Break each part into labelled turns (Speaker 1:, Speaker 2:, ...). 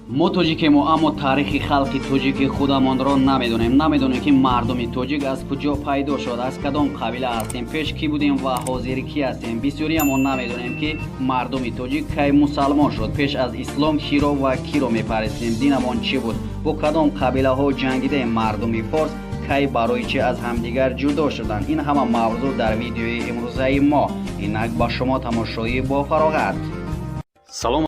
Speaker 1: Мо тоҷикему, аммо таърихи халқи тоҷики худамонро намедонем. Намедонем, ки мардуми тоҷик аз куҷо пайдо шуд, аз кадом қабила ҳастем, пеш кӣ будем ва ҳозир кӣ ҳастем. Бисёриамон намедонем, ки мардуми тоҷик кай мусалмон шуд, пеш аз ислом киро ва киро мепарастем, динамон чӣ буд, бо кадом қабилаҳо ҷангидаем, мардуми форс кай барои чӣ аз ҳамдигар ҷудо шуданд. Ин ҳама мавзӯъ дар видеои имрӯзаи мо. Инак ба шумо тамошои бофароғат. Салом.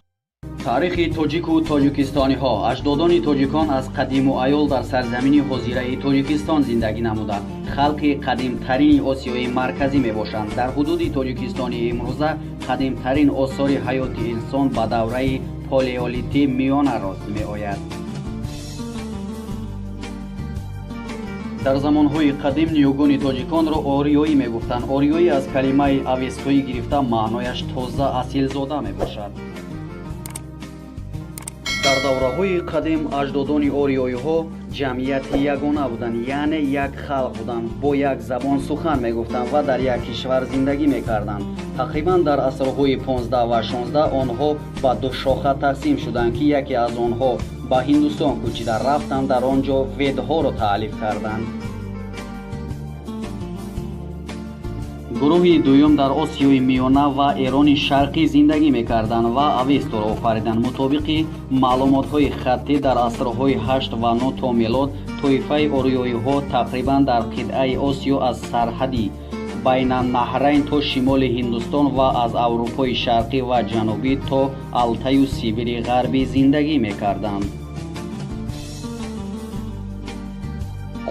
Speaker 1: Таърихи тоҷику тоҷикистониҳо. Аҷдодони тоҷикон аз қадиму аёл дар сарзамини ҳозираи Тоҷикистон зиндагӣ намуда, халқи қадимтарини Осиёи Марказӣ мебошанд. Дар ҳудуди Тоҷикистони имрӯза қадимтарин осори ҳаёти инсон ба давраи палеолити миёна рост меояд. Дар замонҳои қадим ниёгони тоҷиконро ориёӣ мегуфтанд. Ориёӣ аз калимаи авестоӣ гирифта, маънояш тоза, асилзода мебошад. Дар давраҳои қадим аҷдодони ориёиҳо ҷамъияти ягона буданд, яъне як халқ буданд, бо як забон сухан мегуфтанд ва дар як кишвар зиндагӣ мекарданд. Тақрибан дар асрҳои 15 ва 16 онҳо ба ду шоха тақсим шуданд, ки яке аз онҳо ба Ҳиндустон кӯчида рафтанд, дар он ҷо ведҳоро таълиф карданд. Гурӯҳи дуюм дар Осиёи Миёна ва Эрони Шарқӣ зиндагӣ мекарданд ва Авесторо офариданд. Мутобиқи маълумотҳои хаттӣ, дар асрҳои 8 ва 9 то мелод тоифаи ориёиҳо тақрибан дар қитъаи Осиё аз сарҳади Байнанаҳрайн то шимоли Ҳиндустон ва аз Аврупои Шарқӣ ва Ҷанубӣ то Алтаю Сибири Ғарбӣ зиндагӣ мекарданд.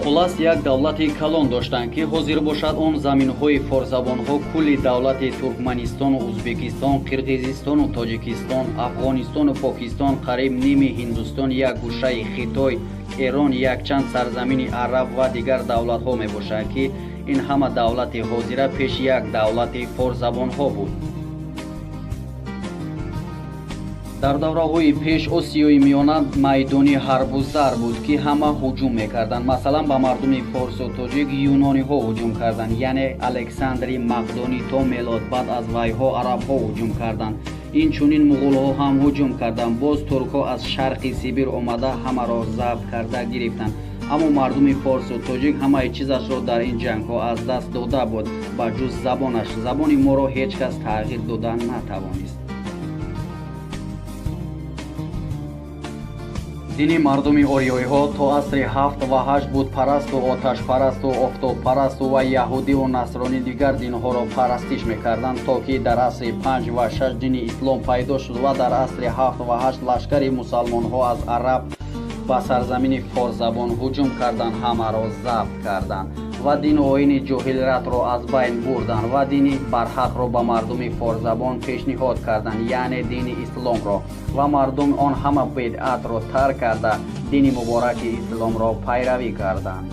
Speaker 1: Хулас, як давлати калон доштанд, ки ҳозир бошад он заминҳои форсзабонҳо, кулли давлати Туркманистону Узбекистон, Қирғизистону Тоҷикистон, Афғонистону Покистон, қариб ними Ҳиндустон, як гӯшаи Хитой, Эрон, якчанд сарзамини араб ва дигар давлатҳо мебошад, ки ин ҳама давлати ҳозира пеш як давлати форсзабонҳо буд. Дар давраҳои пеш Осиёи Миёна майдони ҳарбу зар буд, ки ҳама ҳуҷум мекарданд. Масалан, ба мардуми форсу тоҷик юнониҳо ҳуҷум карданд, яъне Александри Мақдонӣ то мелод. Баъд аз вайҳо арабҳо ҳуҷум карданд. Инчунин муғулҳо ҳам ҳуҷум карданд. Боз туркҳо аз шарқи Сибир омада ҳамаро забт карда гирифтанд. Аммо мардуми форсу тоҷик ҳамаи чизашро дар ин ҷангҳо аз даст дода буд, ба ҷуз забонаш. Забони моро ҳеҷ кас тағйир дода натавонист. Дини мардуми ориёиҳо то асри 7 ва 8 будпарасту оташпарасту офтобпарасту ва яҳудиву насронӣ дигар динҳоро парастиш мекарданд, то ки дар асри 5 ва 6 дини ислом пайдо шуд ва дар асри 7 ва 8 лашкари мусалмонҳо аз араб ба сарзамини форсзабон ҳуҷум карданд, ҳамаро забт карданд ва дину оини ҷоҳилиятро аз байн бурданд ва дини барҳақро ба мардуми форсзабон пешниҳод карданд, яъне дини исломро, ва мардум он ҳама бидъатро тарк карда дини мубораки исломро пайравӣ карданд.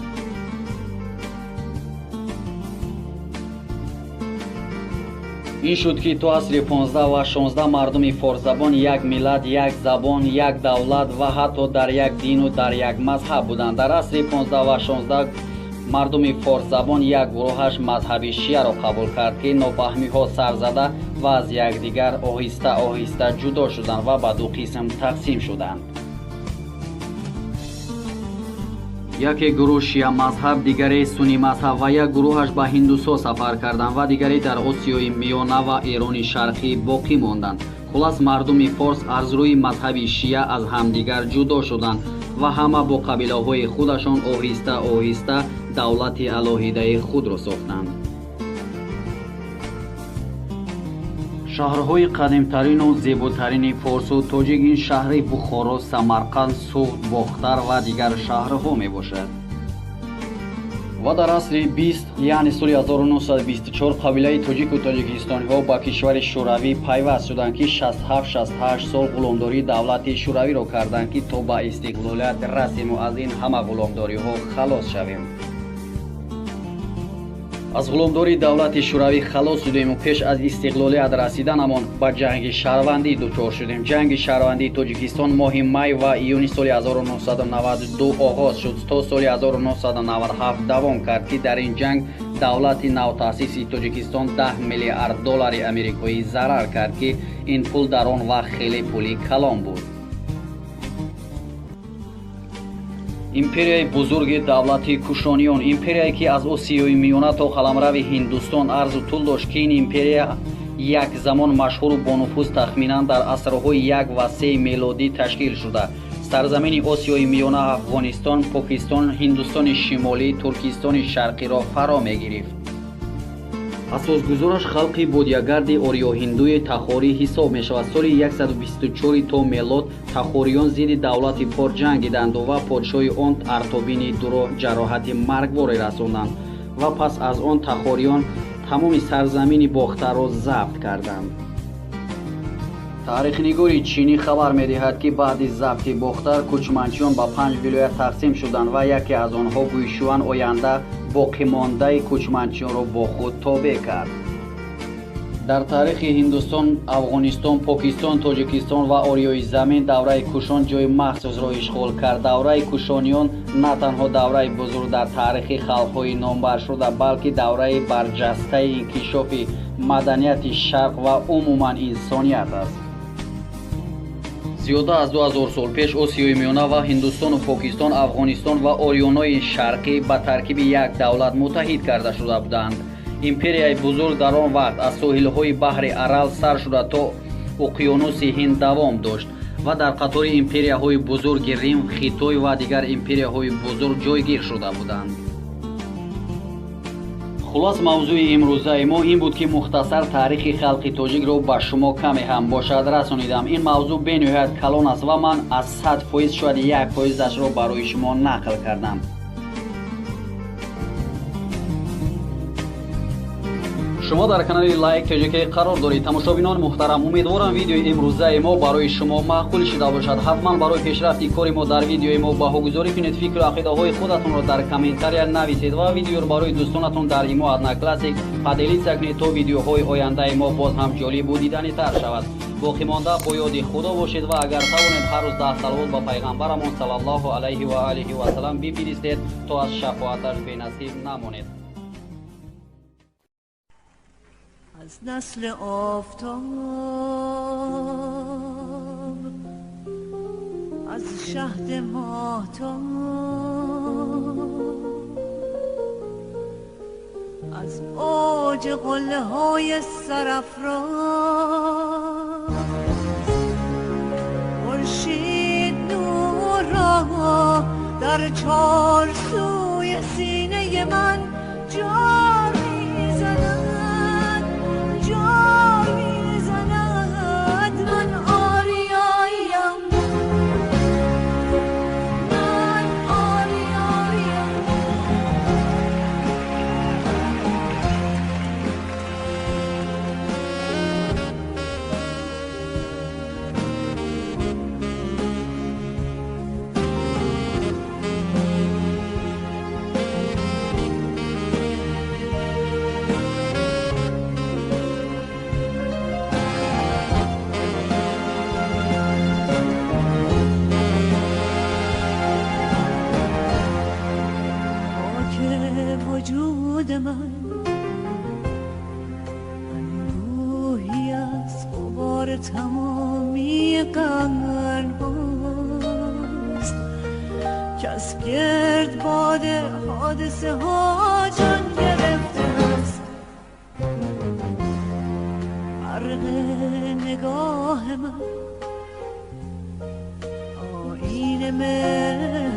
Speaker 1: Ин шуд, ки то асри 15 ва 16 мардуми форсзабон як миллат, як забон, як давлат ва ҳатто дар як дину дар як мазҳаб буданд. Дар асри 15 ва 16 мардуми форсзабон як гурӯҳаш мазҳаби шияро қабул кард, ки нофаҳмиҳо сар зада ва аз якдигар оҳиста оҳиста ҷудо шуданд ва ба ду қисм тақсим шуданд. Яке гурӯҳ шия мазҳаб, дигаре сунни мазҳаб ва як гурӯҳаш ба ҳиндусо сафар карданд ва дигаре дар Осиёи Миёна ва Эрони Шарқӣ боқӣ монданд. Хулас, мардуми форс аз рӯи мазҳаби шия аз ҳамдигар ҷудо шуданд ва ҳама бо қабилаҳои худашон оҳиста оҳиста давлати алоҳидаи худро сохтанд. Шаҳрҳои қадимтарину зеботарини форсу тоҷик ин шаҳри Бухоро, Самарқанд, Суғд, Бохтар ва дигар шаҳрҳо мебошад. Ва дар асри 20, яъне соли 1924, қабилаи тоҷику тоҷикистониҳо ба кишвари Шӯравӣ пайваст шуданд, ки 67-68 сол ғуломдории давлати Шӯравиро карданд, ки то ба истиқлолият расиму аз ин ҳама ғуломдориҳо халос шавем. Аз ғуломдории давлати Шӯравӣ халос шудему пеш аз истиқлолият расиданамон ба ҷанги шаҳрвандӣ дучор шудем. Ҷанги шаҳрвандии Тоҷикистон моҳи май ва июни соли 1992 оғоз шуд, то соли 1997 давом кард, ки дар ин ҷанг давлати навтаъсиси Тоҷикистон 10 миллиард доллари америкоӣ зарар кард, ки ин пул дар он вақт хеле пули калон буд. Империяи бузурги давлати Кушониён, империяе ки аз Осиёи Миёна то қаламрави Ҳиндустон арзу тул дошт, ки ин империя як замон машҳуру бонуфуз тахминан дар асрҳои 1 ва 3 мелодӣ ташкил шуда. Сарзамини Осиёи Миёна, Афғонистон, Покистон, Ҳиндустони Шимолӣ, Туркистони Шарқиро фаро мегирифт. Асосгузораш халқи бодиягарди ориёҳиндуи тахорӣ ҳисоб мешавад. Соли 124 то мелод тахориён зидди давлати Фор ҷангиданд ва подшоҳи он Артобини дуро ҷароҳати маргворе расонданд ва пас аз он тахориён тамоми сарзамини Бохтарро забт карданд. Таърихнигори чинӣ хабар медиҳад, ки баъди забти Бохтар кӯчманчиён ба 5 вилоят тақсим шуданд ва яке аз онҳо Гӯйшуван оянда боқимондаи кӯчманчиёнро бо худ тобеъ кард. Дар таърихи Ҳиндустон, Афғонистон, Покистон, Тоҷикистон ва Ориёи замин давраи Кушон ҷои махсусро ишғол кард. Давраи Кушониён на танҳо давраи бузург дар таърихи халқҳои номбаршуда, балки давраи барҷастаи инкишофи маданияти Шарқ ва умуман инсоният аст. Зиёда аз 2000 сол пеш Осиёи Миёна ва Ҳиндустону Покистон, Афғонистон ва Ориёнои Шарқӣ ба таркиби як давлат муттаҳид карда шуда буданд. Империяи бузург дар он вақт аз соҳилҳои баҳри Арал сар шуда то уқёнуси Ҳинд давом дошт ва дар қатори империяҳои бузурги Рим, Хитой ва дигар империяҳои бузург ҷойгир шуда буданд. Хулос, мавзӯи имрӯзаи мо ин буд, ки мухтасар таърихи халқи тоҷикро ба шумо каме ҳам бошад расонидам. Ин мавзӯъ бениҳоят калон аст ва ман аз 100% шояд 1%-ашро барои шумо нақл кардам. Шумо дар канали Лайк ТЖК қарор доред. Тамошобинони муҳтарам, умедворам видеои имрӯзаи мо барои шумо маъқул шуда бошад. Ҳатман барои пешрафти кори мо дар видеои мо баҳогузорӣ кунед, фикру ақидаҳои худатонро дар комментария нависед ва видеоро барои дӯстонатон дар имо Одноклассник поделиться кунед, то видеоҳои ояндаи мо боз ҳам ҷолибу диданитар шавад. Боқимонда бо ёди Худо бошед ва агар тавонед ҳар рӯз 10 салавот ба пайғамбарамон саллаллоҳу алайҳи ва олиҳи васалам бифиристед, то аз шафоаташ бенасиб намонед.
Speaker 2: از نسل آفتاب، از شهد ماهتاب، از اوج قله های سرافراز، خورشید نور را در چهار سوی سینه من جار می‌زند، جار می‌زند. من آریاییم، من آریاییم. وجود من انبوهی از غبار تمامی قرن هاست که از گردباد حادثه ها جان گرفته است. برق نگاه من آیین مهر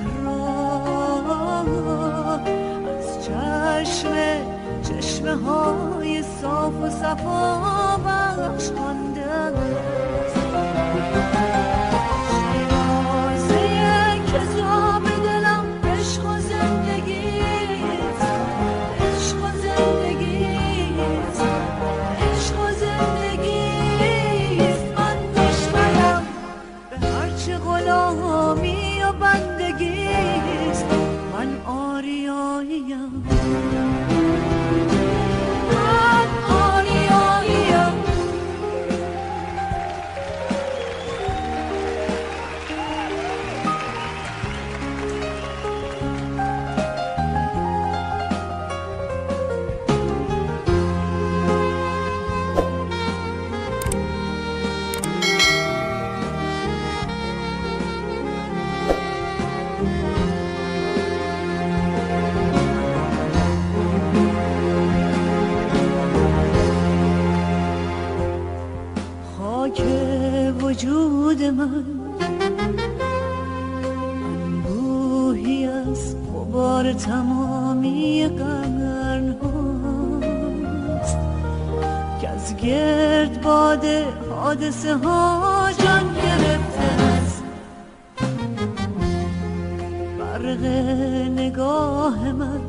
Speaker 2: چشم های صاف و صفا بخش خوانده است. شیرازه کذاب دلم عشق و زندگیست، عشق و زندگیست، عشق و زندگیست. من دشمنم به هرچه غلامی و بندگیست. من آریاییم، من آریاییم. از غبار تمامی قرن هاست که از گرد باد حادثه ها جان گرفته است. برق نگاه من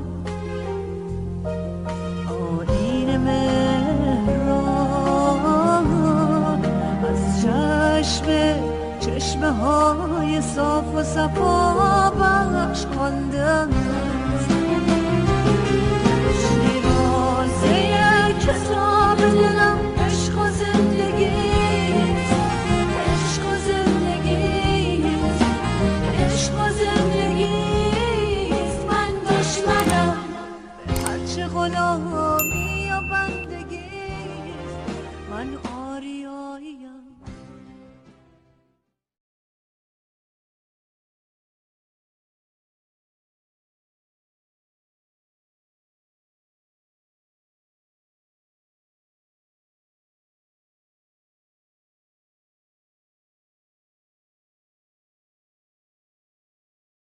Speaker 2: آیین مهران از چشم چشمه های صاف و صفا بخش خوانده است. شیرازه کتاب دلم عشق و زندگیست، عشق و زندگیست، عشق و زندگیست. من دشمنم به هرچه غلامی و بندگیست، من آریایی.